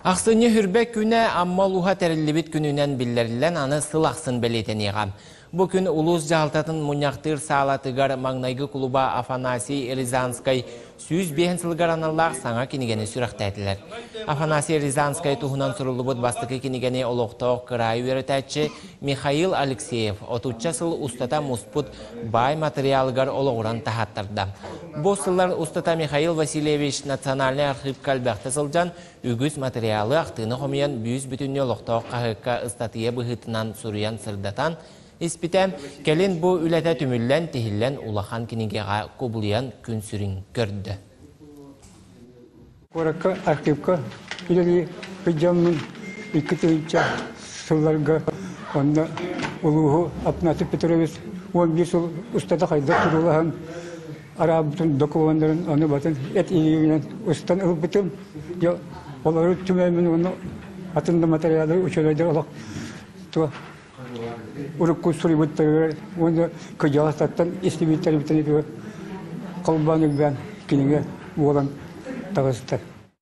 Ахсынньы хүрбэ күнэ Амма улууһа тэриллибит күнүнэн биллэриллэн аны сыл ахсын бэлиэтэниэҕэ. Бу күн улуус дьаһалтатын мунньахтыыр саалатыгар маҥнайгы кулуба Афанасий Рязанскай 105 сылыгар аналлаах саҥа кинигэни сүрэхтээтилэр. Афанасий Рязанскай туһунан суруллубут бастакы кинигэни олохтоох кыраайы үөрэтээччи Михаил Алексеев отучча сыл устата муспут баай матырыйаалыгар олоҕуран таһааттарда. Бу сыллар устата Михаил Васильевич национальнай архыыпка элбэхтэ сылдьан, үгүс матырыйаалы ахтыыны хомуйан бүүс-бүтүннүү олохтоох хаһыакка ыстатыйа быһыытынан суруйан сырдатан испитэ. Кэлин бу үлэтэ түмүллэн, тиһиллэн улахан кинигэҕэ кубулуйан күн сүрүн көрдө. Куоракка архивка үлэлии сылдьаммын 2000 сылларга онно улууһу Апнасий Петрович 11 сыл устата хайдах туруулаһан араабытын докумуоннарын ону батын эт илиибинэн устан ылбытым. Дьэ олору түмэммин уонна атын да материаллары учуонайдар олох туох урукку суруйбуттарыгар уонна кырдьаҕастартан истибиттэрибитин холбоон илбээн кинигэ буолан таҕыста.